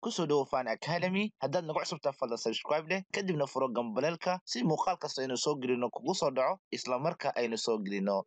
Kusoo dhawo Fan Academy. Haddaad nagu cusubtahay, fadlan subscribe leh, kadibna furo gambaleelka si muuqaal kasta aynu soo gelino kugu soo dhaco isla marka aynu soo gelino.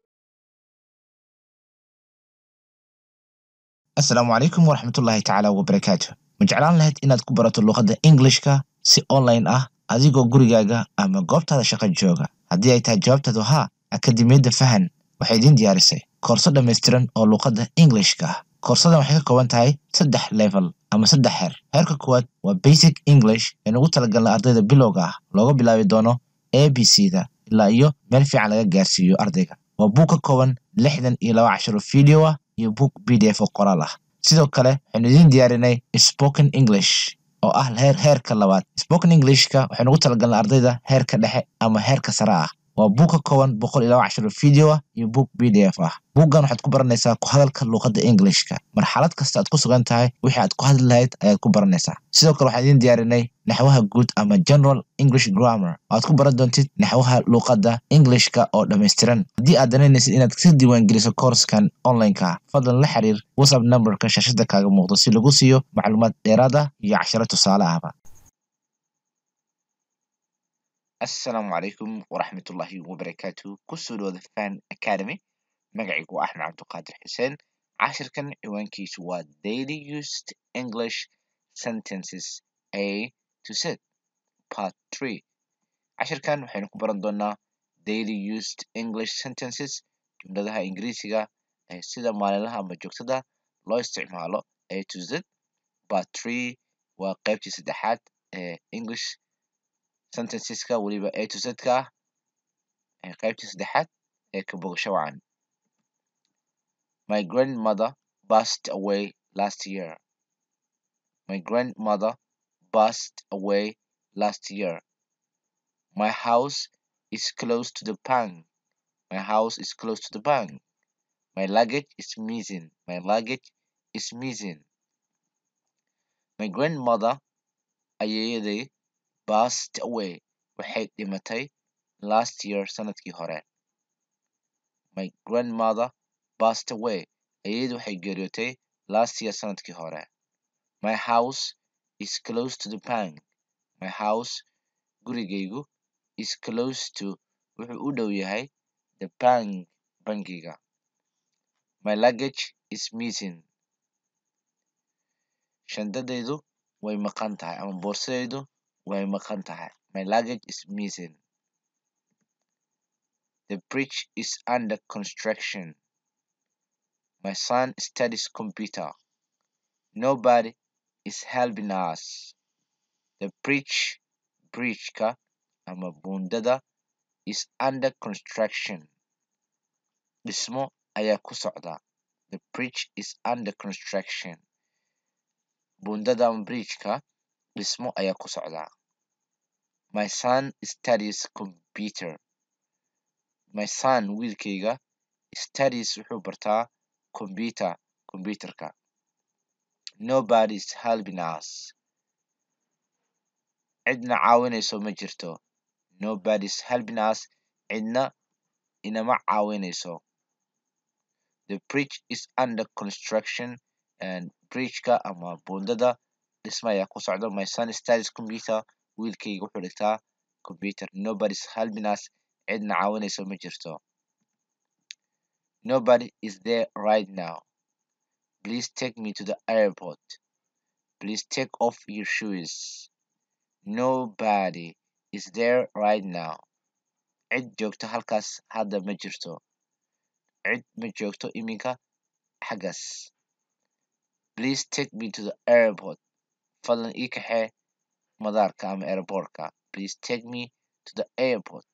Asalaamu calaykum waraxmatullaahi tacaala wabarakaatu. Ma jeclaan lahayd inaad ku barato luqadda Englishka si online ah adigoo gurigaaga ama goobtaada shaqo jooga? Haddii ay tahay jawaabtaadu haa, Akademiyadda Fahan waxay idiin diyaarisay koorso dhammaystiran oo luqadda Englishka ah. Koorsadan waxay ka kooban tahay saddex level ama saddex heer. Heerka koowaad waa Basic English ee ugu talagalna ardayda bilowga ah, looga bilaabi doono ABC da ilaa iyo meel fiican laga gaarsiiyo ardayga. Waa buug ka kooban 62 casharo video ah iyo buug PDF oo qoraal ah. Sidoo kale waxaynu idiin diyaarinay Spoken English oo ah heerka labaad. Spoken Englishka waxaynu ugu talagalnay ardayda heerka dhexe ama heerka sare ah. Waa buug ka kooban 102 casharo video ah iyo buug PDF ah. Buuggan waxaad ku baranaysaa ku hadalka luqadda Englishka. Marxalad kasta aad ku sugan tahay, wixii aad ku hadli lahayd ayaad ku baranaysaa. Sidoo kale waxaan idiin diyaarinay naxwaha guud ama General English Grammar oo aad ku baran doontid naxwaha luqadda Englishka oo dhammaystiran. Haddii aad danaynaysid inaad si diiwaan geliso koorskan online-ka ah, fadlan la xiriir WhatsApp numberka shaashada kaaga muuqdo si lagu siiyo macluumaad dheeraad ah iyo casharo tusaale ahba. Assalaamu calaykum waraxmatullaahi wabarakaatu. Kusoo dhawaada Fan Academy. Magacaygu waa Axmed Cabdiqaadir Xuseen. Cashirkan ciwaankiisu waa Daily Used English Sentences A to Z Part 3. Cashirkan waxaynu ku baran doonaa Daily Used English Sentences, jumladaha Ingiriisiga ee sida maalinlaha ama joogtada loo isticmaalo, A to Z Part 3. Waa qaybtii saddexaad ee English sentenceska, weliba A to Z ka ah ee qaybtii saddexaad ee ka bogasho wacan. My grandmother passed away last year. My grandmother passed away last year. My house is close to the bank. My house is close to the bank. My luggage is missing. My luggage is missing. My grandmother, ayeeyaday, passed away, waxay dhimatay, last year, sanadkii hore. My grandmother passed away, ayeeyadu waxay geeriyootay, last year, sanadkii hore. My house is close to the bank. My house, gurigaygu, is close to, wuxuu u dhow yahay, the bank, bangiga. My luggage is missing. Shandadaydu way maqan tahay ama boorsadaydu way maqan tahay. My luggage is missing. The bridge is under construction. My son studies computer. Nobody is helping us. The bridge, bridgeka ama buundada, is under construction, dhismo ayaa ku socda. The bridge is under construction. Buundada ama bridgeka dhismo ayaa ku socda. My son studies computer. My son, wiilkayga, studies, wuxuu bartaa, computer, computerka. Nobody is helping us. Cidna caawinayso ma jirto. Nobody is helping us. Cidna inama caawinayso. The bridge is under construction, and bridgeka ama buundada dhismo ayaa ku socda. My son studies computer. Wiilkayga wuxuu dhigtaa computer. Nobody is helping us. Cidna caawinayso ma jirto. Nobody is there right now. Please take me to the airport. Please take off your shoes. Nobody is there right now. Cid joogto halkaas hadda ma jirto. Cid ma joogto iminka xaggaas. Please take me to the airport. Fadlan ii kaxee madaarka ama airportka. Please take me to the airport.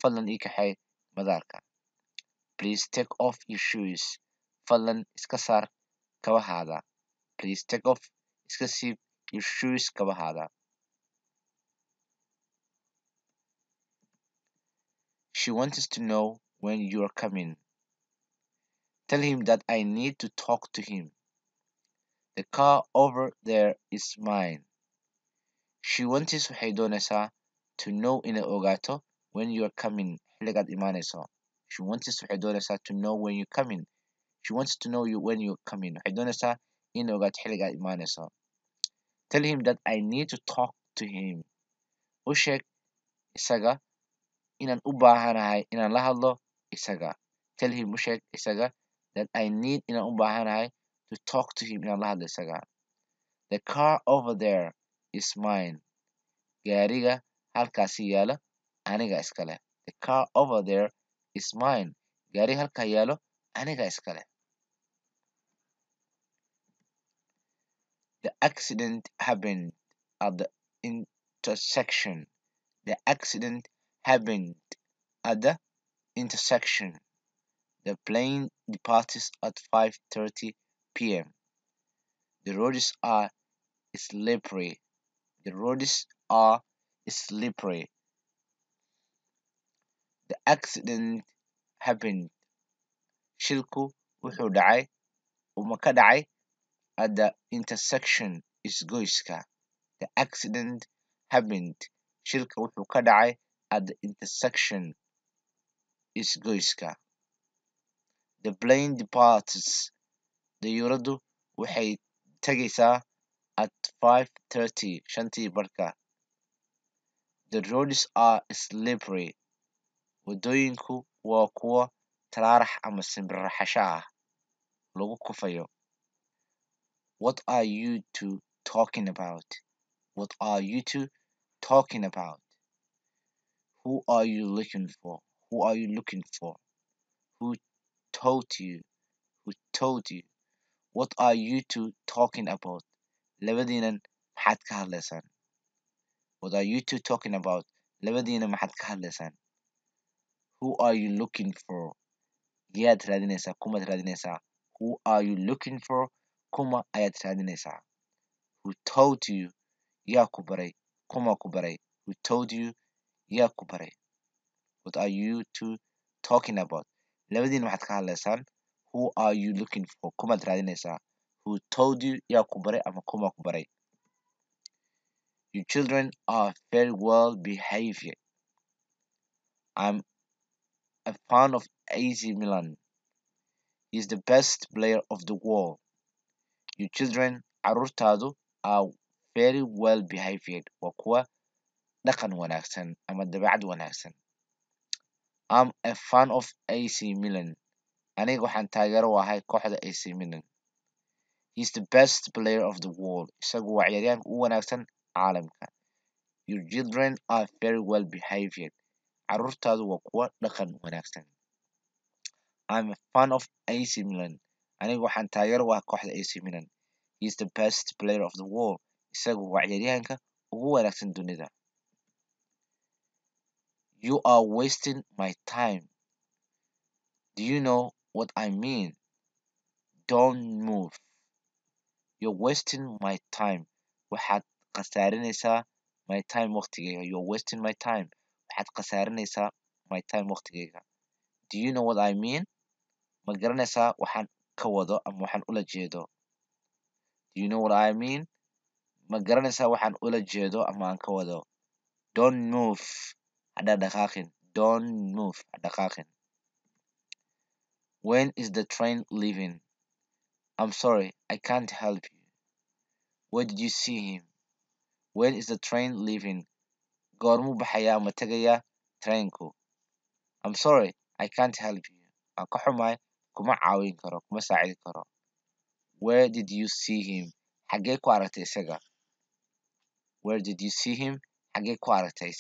Fadlan ii kaxee madaarka. Please take off your shoes. Fadlan iska saar kabahaada. Please take off, iska siib, your shoes, kabahaada. She wants to know when you are coming. Tell him that I need to talk to him. The car over there is mine. She wants, waxay doonaysaa, to know, inay ogaato, when you are coming, xilligaad imaanayso. She wants, waxay doonaysaa, to know when you're coming. She wants to know you when you're coming. Waxay doonaysaa inay ogaato xilligaad imaanayso. Tell him that I need to talk to him. U sheeg isaga inaan u baahanahay inaan la hadlo isaga. Tell him, u sheeg isaga, that I need, inaan u baahanahay, to talk to him, inaan la hadlo isaga. The car over there is mine. Gaariga halkaasi yaalo aniga iska leh. The car over there is mine. Gaariga halkaa yaalo aniga iska leh. The accident happened at the intersection. The accident happened at the intersection. The plane departs at 5:30 p.m. The roads are slippery. The roads are slippery. The accident happened, shilku wuxuu dhacay uma ka dhacay, at the intersection, isgoyska. The accident happened, shilka wuxuu ka dhacay, at the intersection, isgoyska. The plane departs, dayuuraddu waxay tagaysaa, at 5:30, shantii barka. The roads are slippery. Waddooyinku waa kuwo taraarax ama simbiriirixasho ah, lagu kufayo. What are you two talking about? What are you two talking about? Who are you looking for? Who are you looking for? Who taught you? Who taught you? What are you two talking about? Labadiinan maxaad ka hadlaysaan? What are you two talking about? Labadiina maxaad ka hadlaysaan? Who are you looking for? Yaad raadinaysaa? Kumaad raadinaysaa? Who are you looking for? Kuma ayaad raadinaysaa? Who taught you? Yaa ku baray? Kuma ku baray? Who taught you? Yaa ku baray? What are you two talking about? Labadiina maxaad ka hadlaysaan? Who are you looking for? Kumaad raadinaysaa? Who told you? Yaa ku baray ama kuma ku baray? Your children are very well behaved. I'm a fan of AC Milan. He's the best player of the world. Your children, carruurtaadu, are very well behaved, waa kuwa dhaqan wanaagsan ama dabeecad wanaagsan. I'm a fan of AC Milan. Aniga waxaan taageero u ahay kooxda AC Milan. He's the best player of the world. Isagu waa ciyaaryahanka ugu wanaagsan caalamka. Your children are very well behaved. Carruurtaadu waa kuwa dhaqan wanaagsan. I'm a fan of AC Milan. Aniga waxaan taageero u ahay kooxda AC Milan. He's the best player of the world. Isagu waa ciyaaryahanka ugu wanaagsan dunida. You are wasting my time. Do you know what I mean? Don't move. You're wasting my time. Waxaad khasaarinaysaa, my time, waqtigayga. You're wasting my time. Waxaad khasaarinaysaa, my time, waqtigayga. Do you know what I mean? Ma garanaysaa waxaan ka wado ama waxaan ula jeedo? Do you know what I mean? Ma garanaysaa waxaan ula jeedo ama aan ka wado? Don't move. Ha dhaqaaqin. Don't move. Ha dhaqaaqin. When is the train leaving? I'm sorry, I can't help you. Where did you see him? When is the train leaving? Goormuu baxayaa ama tegayaa trainku? I'm sorry, I can't help you. Waan ka xumahay, kuma caawin karo, kuma saacidi karo. Where did you see him? Xagee ku aragtay isaga? Where did you see him? Xagee ku aragtay isaga?